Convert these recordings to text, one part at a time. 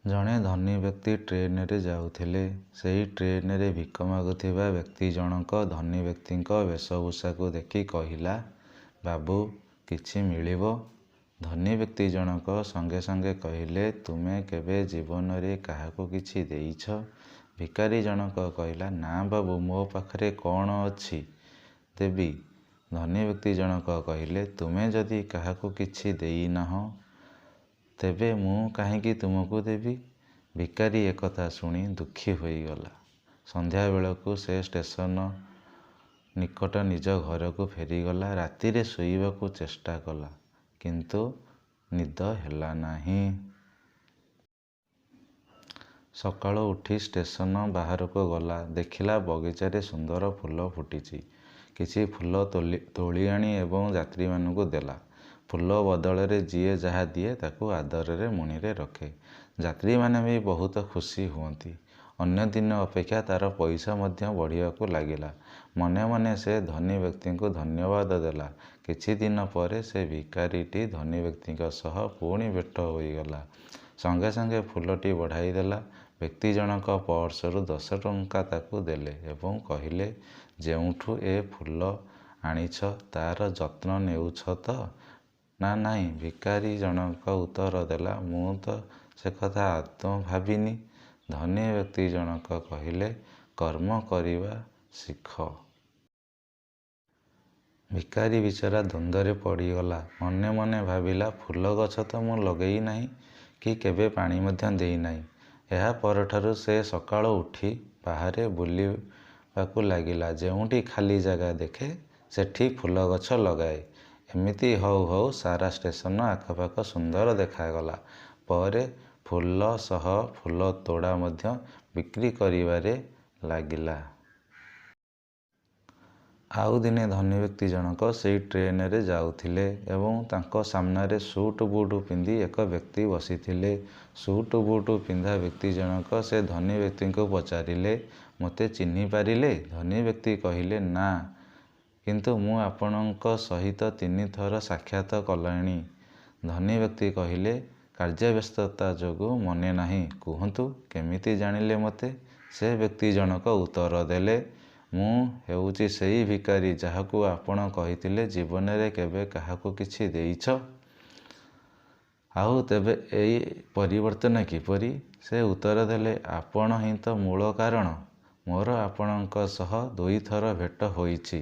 ଜଣେ ଧନୀ ବ୍ୟକ୍ତି ଟ୍ରେନରେ ଯାଉଥିଲେ। ସେହି ଟ୍ରେନରେ ଭିକ ମାଗୁଥିବା ବ୍ୟକ୍ତି ଜଣକ ଧନୀ ବ୍ୟକ୍ତିଙ୍କ ବେଶଭୂଷାକୁ ଦେଖି କହିଲା, "ବାବୁ, କିଛି ମିଳିବ? " ଧନୀ ବ୍ୟକ୍ତି ଜଣକ ସଙ୍ଗେ ସଙ୍ଗେ କହିଲେ, "ତୁମେ କେବେ ଜୀବନରେ କାହାକୁ କିଛି ଦେଇଛ? " ଭିକାରୀ ଜଣକ କହିଲା, "ନା ବାବୁ, ମୋ ପାଖରେ କ'ଣ ଅଛି ଦେବି? " ଧନୀ ବ୍ୟକ୍ତି ଜଣକ କହିଲେ, "ତୁମେ ଯଦି କାହାକୁ କିଛି ଦେଇନାହଁ, ତେବେ ମୁଁ କାହିଁକି ତୁମକୁ ଦେବି? " ଭିକାରୀ ଏକଥା ଶୁଣି ଦୁଃଖୀ ହୋଇଗଲା। ସନ୍ଧ୍ୟାବେଳକୁ ସେ ଷ୍ଟେସନ ନିକଟ ନିଜ ଘରକୁ ଫେରିଗଲା। ରାତିରେ ଶୋଇବାକୁ ଚେଷ୍ଟା କଲା, କିନ୍ତୁ ନିଦ ହେଲା ନାହିଁ। ସକାଳୁ ଉଠି ଷ୍ଟେସନ ବାହାରକୁ ଗଲା। ଦେଖିଲା ବଗିଚାରେ ସୁନ୍ଦର ଫୁଲ ଫୁଟିଛି। କିଛି ଫୁଲ ତୋଳିଆଣି ଏବଂ ଯାତ୍ରୀମାନଙ୍କୁ ଦେଲା। ଫୁଲ ବଦଳରେ ଯିଏ ଯାହା ଦିଏ ତାକୁ ଆଦରରେ ମୁଣିରେ ରଖେ। ଯାତ୍ରୀମାନେ ବି ବହୁତ ଖୁସି ହୁଅନ୍ତି। ଅନ୍ୟ ଦିନ ଅପେକ୍ଷା ତା'ର ପଇସା ମଧ୍ୟ ବଢ଼ିବାକୁ ଲାଗିଲା। ମନେ ମନେ ସେ ଧନୀ ବ୍ୟକ୍ତିଙ୍କୁ ଧନ୍ୟବାଦ ଦେଲା। କିଛିଦିନ ପରେ ସେ ଭିକାରୀଟି ଧନୀ ବ୍ୟକ୍ତିଙ୍କ ସହ ପୁଣି ଭେଟ ହୋଇଗଲା। ସଙ୍ଗେ ସଙ୍ଗେ ଫୁଲଟି ବଢ଼ାଇଦେଲା। ବ୍ୟକ୍ତି ଜଣକ ପର୍ସରୁ 10 ଟଙ୍କା ତାକୁ ଦେଲେ ଏବଂ କହିଲେ, "ଯେଉଁଠୁ ଏ ଫୁଲ ଆଣିଛ, ତା'ର ଯତ୍ନ ନେଉଛ ତ ନା ନାହିଁ? " ଭିକାରୀ ଜଣକ ଉତ୍ତର ଦେଲା, "ମୁଁ ତ ସେକଥା ଆଦୌ ଭାବିନି। " ଧନୀ ବ୍ୟକ୍ତି ଜଣକ କହିଲେ, "କର୍ମ କରିବା ଶିଖ। " ଭିକାରୀ ବିଚରା ଦ୍ୱନ୍ଦ୍ୱରେ ପଡ଼ିଗଲା। ମନେ ମନେ ଭାବିଲା, ଫୁଲଗଛ ତ ମୁଁ ଲଗାଇ ନାହିଁ କି କେବେ ପାଣି ମଧ୍ୟ ଦେଇନାହିଁ। ଏହା ପରଠାରୁ ସେ ସକାଳୁ ଉଠି ବାହାରେ ବୁଲିବାକୁ ଲାଗିଲା। ଯେଉଁଠି ଖାଲି ଜାଗା ଦେଖେ, ସେଠି ଫୁଲଗଛ ଲଗାଏ। ଏମିତି ହେଉ ହେଉ ସାରା ଷ୍ଟେସନ ଆଖପାଖ ସୁନ୍ଦର ଦେଖାଗଲା ପରେ ଫୁଲ ସହ ଫୁଲତୋଡ଼ା ମଧ୍ୟ ବିକ୍ରି କରିବାରେ ଲାଗିଲା। ଆଉ ଦିନେ ଧନୀ ବ୍ୟକ୍ତି ଜଣକ ସେହି ଟ୍ରେନରେ ଯାଉଥିଲେ ଏବଂ ତାଙ୍କ ସାମ୍ନାରେ ସୁଟ୍ ବୁଟ୍ ପିନ୍ଧି ଏକ ବ୍ୟକ୍ତି ବସିଥିଲେ। ସୁଟ୍ ବୁଟ୍ ପିନ୍ଧା ବ୍ୟକ୍ତି ଜଣକ ସେ ଧନୀ ବ୍ୟକ୍ତିଙ୍କୁ ପଚାରିଲେ, "ମୋତେ ଚିହ୍ନି ପାରିଲେ? " ଧନୀ ବ୍ୟକ୍ତି କହିଲେ, "ନା, କିନ୍ତୁ ମୁଁ ଆପଣଙ୍କ ସହିତ ତିନିଥର ସାକ୍ଷାତ କଲିଣି। " ଧନୀ ବ୍ୟକ୍ତି କହିଲେ, "କାର୍ଯ୍ୟବ୍ୟସ୍ତତା ଯୋଗୁଁ ମନେ ନାହିଁ। କୁହନ୍ତୁ, କେମିତି ଜାଣିଲେ ମୋତେ? " ସେ ବ୍ୟକ୍ତି ଜଣକ ଉତ୍ତର ଦେଲେ, "ମୁଁ ହେଉଛି ସେହି ଭିକାରୀ, ଯାହାକୁ ଆପଣ କହିଥିଲେ, ଜୀବନରେ କେବେ କାହାକୁ କିଛି ଦେଇଛ? ଆଉ ତେବେ ଏ ପରିବର୍ତ୍ତନ କିପରି? " ସେ ଉତ୍ତର ଦେଲେ, "ଆପଣ ହିଁ ତ ମୂଳ କାରଣ। ମୋର ଆପଣଙ୍କ ସହ ଦୁଇଥର ଭେଟ ହୋଇଛି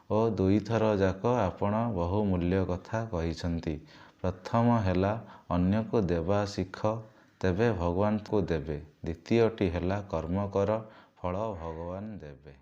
ଓ ଦୁଇଥର ଯାକ ଆପଣ ବହୁମୂଲ୍ୟ କଥା କହିଛନ୍ତି। ପ୍ରଥମ ହେଲା, ଅନ୍ୟକୁ ଦେବା ଶିଖ, ତେବେ ଭଗବାନ ତୁମକୁ ଦେବେ। ଦ୍ୱିତୀୟଟି ହେଲା, କର୍ମ କର, ଫଳ ଭଗବାନ ଦେବେ।